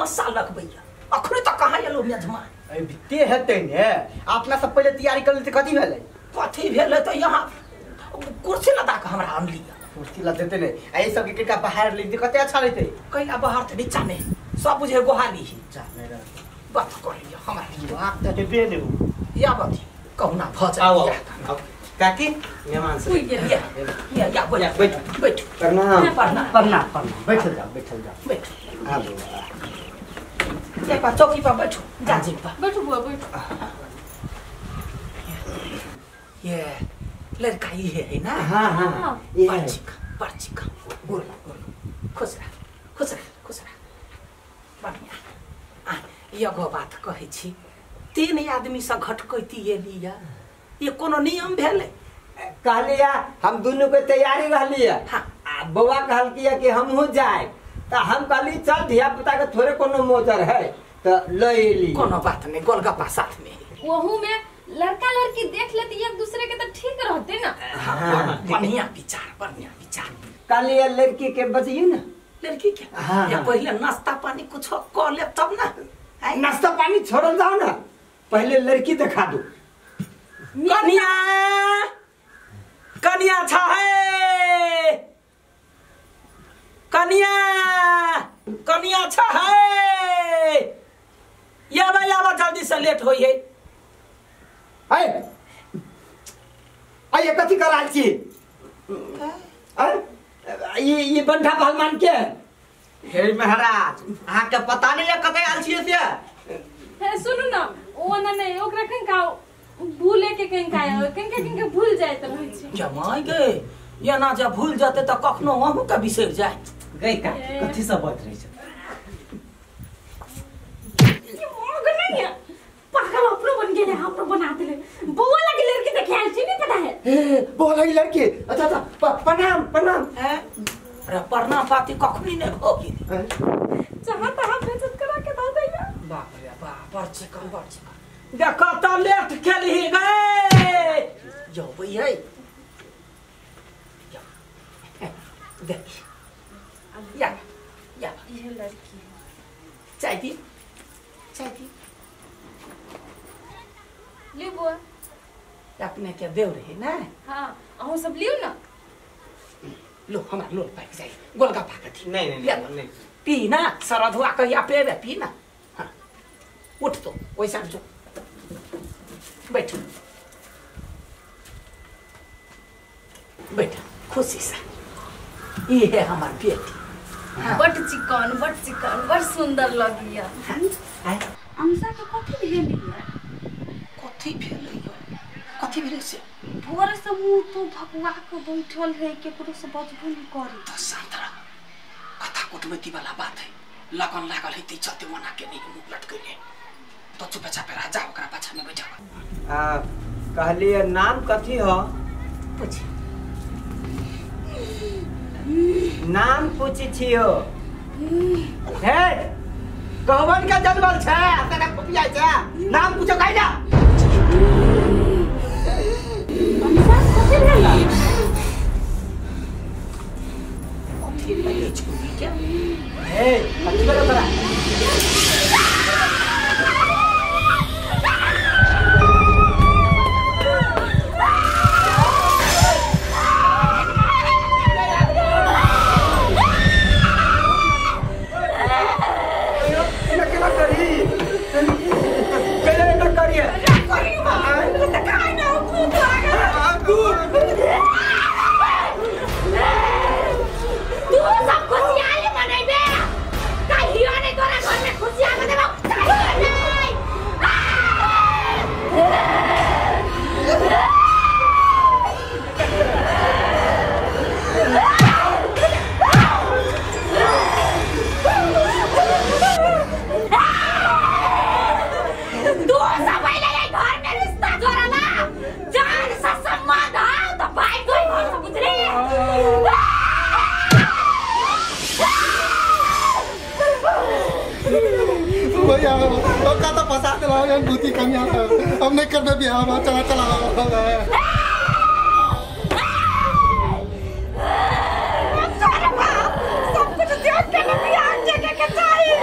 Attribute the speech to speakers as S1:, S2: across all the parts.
S1: 5 साल लगबैया अखने तक कहाँ एलो मेजमान
S2: ए बिते हेतै ने अपना सब पहिले तैयारी कर लेते कथी भेलै
S1: कथी भेलै त यहाँ कुर्सी लदा के हमरा आनली
S2: कुर्सी लदेते ने एई सब के किनका बाहर ले कते अच्छा रहते
S1: कैला बाहर त नीचा में सब बुझे गोहाली ही
S2: जा मेरा
S1: बात करैया हमरा
S2: बात त देबे ने
S1: या बथी कहूना भ जाय
S3: आओ काकी मेहमान से
S1: या या या बैठ बैठ
S3: प्रणाम
S1: प्रणाम
S2: प्रणाम प्रणाम बैठल जाओ बैठल जाओ
S1: बैठ
S3: आओ
S1: एक बार चौकी पर बैठो जाजी पर
S4: बैठो बुआ बैठो
S1: ये लड़का ये है ना
S3: हां हां ये
S1: पर्ची का गोर गोर खुश रह खुश रह खुश रह बढ़िया आ एगो बात कहै छी 3 आदमी से घटकैती एलिया ये कोनो नियम भेलै
S3: कहलिया हम दोनों के तैयारी रहलिया
S1: हां
S3: आ बउआ कहलकिया कि हमहू जाए त हम कहली चल धिया पुता के थोड़े कोनो मोजर है त ल एली
S1: कोनो बात नहीं गोलगप्पा साथ में
S4: वहू में लड़का लड़की देख लेती एक दूसरे के तो ठीक रहते ना
S1: हाँ, बढ़िया विचार बढ़िया विचार
S3: कहलिया लड़की के बजिए ना
S1: लड़की के
S3: हाँ,
S1: ये पहले नाश्ता पानी कुछ कर ले तब ना
S3: नाश्ता पानी छोड़ल जाओ ना पहले लड़की दिखा दो
S1: कन्या कन्या छा है कन्या कन्या छा है याबा याबा जल्दी से लेट होई है
S3: आय आय कथी कराल छी ये बंठा पहलवान के
S2: हे महाराज अहाँ के पता नहीं है कतै आयल छियै से
S4: हे सुनू ना ओ ना नहीं ओकरा कहीं भूले के कहीं का कहीं कहीं भूल जाए त रहै छी
S1: जमाई गे ये ना जब भूल जाते त कखनो अहूं के बिसरि जाए
S3: गई का कथी सब बात रही छै
S4: मग नहीं है पागल अपनो बन गेले हमरो बना देले बउआ लगे लड़की देखे आयल छी नहीं पता है
S3: ए बउआ लगे लड़की अच्छा अच्छा प्रणाम प्रणाम
S1: हैं अरे प्रणाम पाती कखनी नहीं भ गेली
S4: जहां तहां बेइज्जत करा के दऽ दैया
S1: बाप रे बाप बड़ चिकन बड़ चिकन देखो त लेट खेलही गए जो है देख या या
S4: ये लड़की
S1: चाय पी चाय पी
S4: लियो बुआ
S1: अपने के देव रहे ना
S4: हां अहो सब लियो ना
S1: लो हमार लोल पाक जाई गोलगप्पा कथी
S3: नहीं नहीं नहीं, नहीं
S1: पी ना सरधुआ कहिया पेबे पी ना हां उठ तो वैसा जो बैठ बैठ खुशी से ये है हमार बेटी
S4: हाँ। बट चिकन बड़ सुंदर लगिया अंसा के कथी भेलिया
S1: कथी भेलिया कथी भेलै से
S4: भोर से मुंह तो भकुआ के बैठल है केकरो से बजबो नहीं करी
S1: तो शांत रह कथा कुटमैती वाला बात है लगन लागल है त चलते मना के नहीं मुंह लटकैले तो चुपचाप रह जा ओकरा पाछा में बैठा
S3: आ कहलिए नाम कथी हो
S1: पूछ
S3: नाम पूछी छियो हे कहवन के जनमल छै तने पुपिया छै नाम पूछो काइला
S4: अंसा कथी भेल
S1: कथी भेलै छुबी के
S3: हे कथी भेल तोरा
S5: हमने करना भी चला चला
S4: सब कुछ देख के बिहार के चाहिए।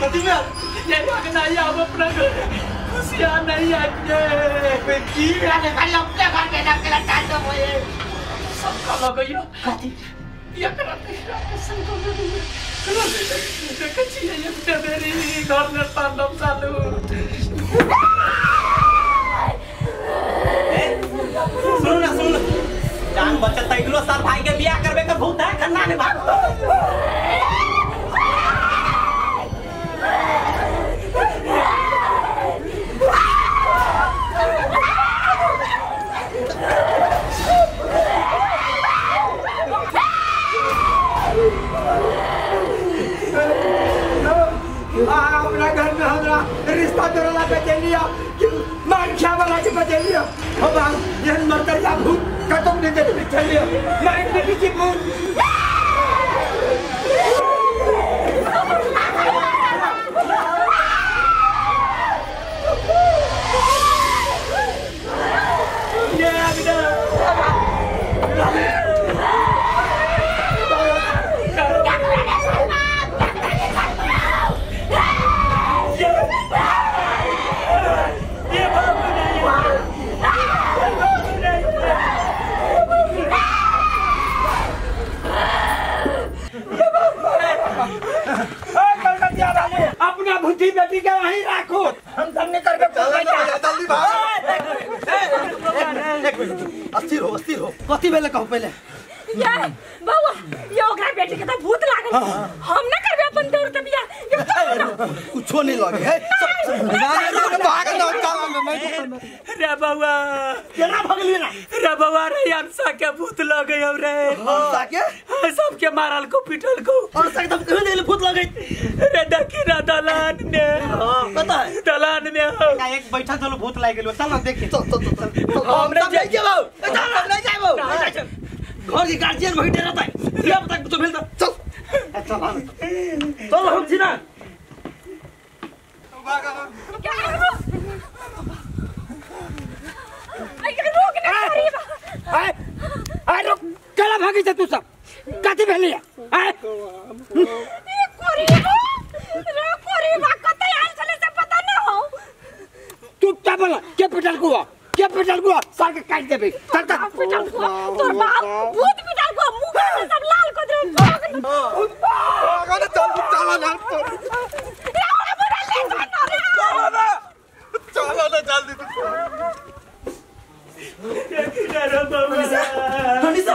S3: कथी में ये नहीं हम अपना घर खुशियां नहीं आते की वाले खाली अपने घर में अकेला तांडव होए
S1: सबका लगैया कथी एकरा तेरा संग देखै छियै एकटा बेरी घर में तांडव चालू।
S3: सुन ना सुन जान बचत अगलो साल भाई के बियाह करबे के भूत है खन्ना ने भाग।
S2: अपना घर में हमरा रिश्ता तोड़ला बचेलिया कि मांख्या वाला के बचेलिया हो बाबू एहन मरतरिया भूत खत्म नहीं दे चलियो मार बेटी की भूत।
S3: ये आगना
S2: अपना बुद्धि बेटी के वहीं रखो हम सब ने करके
S5: जल्दी भाग। अस्थिर हो अस्थिर हो कथी भेले कहू पहले।
S4: ये बउआ ये ओकरा बेटी के त भूत लागल हम ना करबे अपन दौड़ त बियाह
S5: कुछो नहीं लगे है ना भाग ना चल
S3: रे बउआ
S2: केना भगली ना
S3: रे बउआ रे अंसा के भूत लगे हो रे
S5: अंसा के
S3: सबके मारल को पिटल को
S2: अंसा के त कहीं नहीं भूत लगे
S3: रे देखी ना दलान में
S2: पता है
S3: दलान में
S2: एक बैठा चलो भूत लाग गेलो चल ना देखी
S5: चल चल चल
S3: हम नहीं
S2: जेबौ चल हम नहीं जेबौ घर के गार्जियन भई डरता है या पता कुछ भेल त
S5: चल
S2: चल चल हम छी ना
S4: रोक ना गरीब
S2: आय आय रोक केला भागी छै तू सब कथी भेलिया आय
S4: ई गरीब रे गरीब कतै आयल छलै से पता ना हो।
S2: तू का बोला के पिटल को के पिटल को सर के काट देबे चल चल
S4: पिटल को तोर बाप भूत पिटल को मुंह में सब लाल को दे
S5: भाग ना चल चल ना
S4: रे हमरा बुरा ले जा ना रे
S5: चल ना चल ना जल्दी
S3: रे बाबा
S2: अनिसा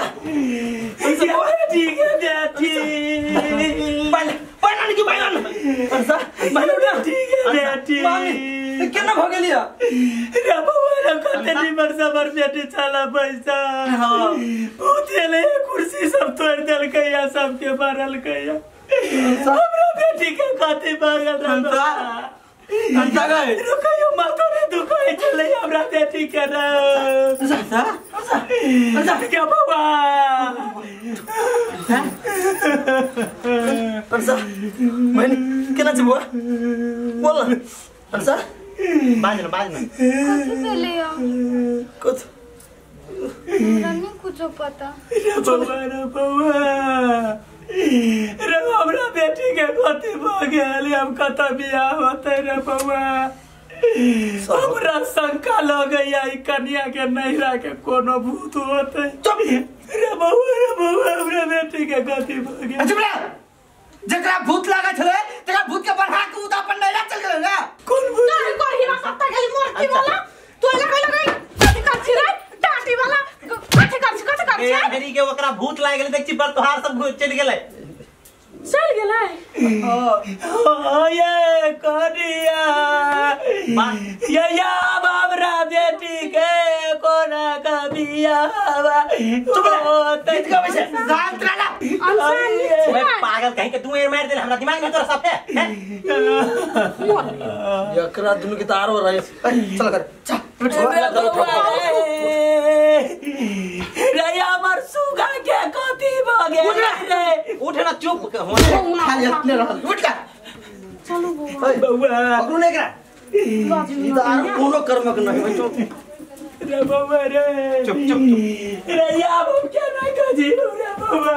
S2: अनिसा
S3: ठीक है बेटी
S2: पहले पहले की भाई अनिसा भाई
S3: ठीक है बेटी
S2: मामी केना भ गेलिया
S3: रे बाबा रे कते निमर सबर बेटी चला पैसा
S2: हां
S3: भूत एले कुर्सी सब तोड़ देलकै या सबके मारलकै हमरा बेटी के कते मारल रे बाबा
S2: अंता गए
S3: रुकयो माथा रे दुखाय चले हमरा बेटी के रे
S2: अंसा अंसा अंसा
S3: क्या बाबा
S2: अंसा मैंने केना छै बुआ बोल ना अंसा
S3: बाज ना बाज ना
S4: कथी भेलै
S2: कथी
S4: हमरा नहीं कुछो पता
S3: रे बाबा रे बाबा रे हमरा बेटी के कथी भ गेल हम कत बियाह होतै रे बउआ हमरा शंका लगैया ई कन्या के नैहरा के कोनो भूत होतै रे बउआ रे बउआ हमरा बेटी के कथी भ गेल।
S2: चुप रह जकरा भूत लागै छलै तकरा भूत के बढ़ा के उ त अपन नैहरा चल गेलै ना
S3: कोन भूत
S4: तोर कोहिरा कत्ता गेली मोरती वाला तू लगे लगे कथी कर छी रे टाटी वाला कथी कर छी कथी कर छी
S3: ए मेरी के ओकरा भूत लाग गेलै देख छी पर तोहार सब चल गेलै
S4: चल गेलै।
S3: ओ ये कनिया ये या बाबरा बेटी के कोना का बियाह
S2: चुप रह गीत गाबै छै शांत रह
S3: ओए पागल कहीं के तू ए मार देले हमरा दिमाग में तोरा सब है
S2: एकरा दुनु के तार हो रहे चल कर चल
S3: रे हमर सुगा के कथी भ गेल रे उठ ना चुप हो
S2: खाली अपने रहल उठ का
S4: चलू बउआ
S3: बउआ
S2: पकड़ू ने एकरा ई त आर कोनो कर्मक नहीं होइ चुप
S3: रे बउआ रे
S2: चुप चुप चुप
S3: रे या हम के नहीं कजी रे बउआ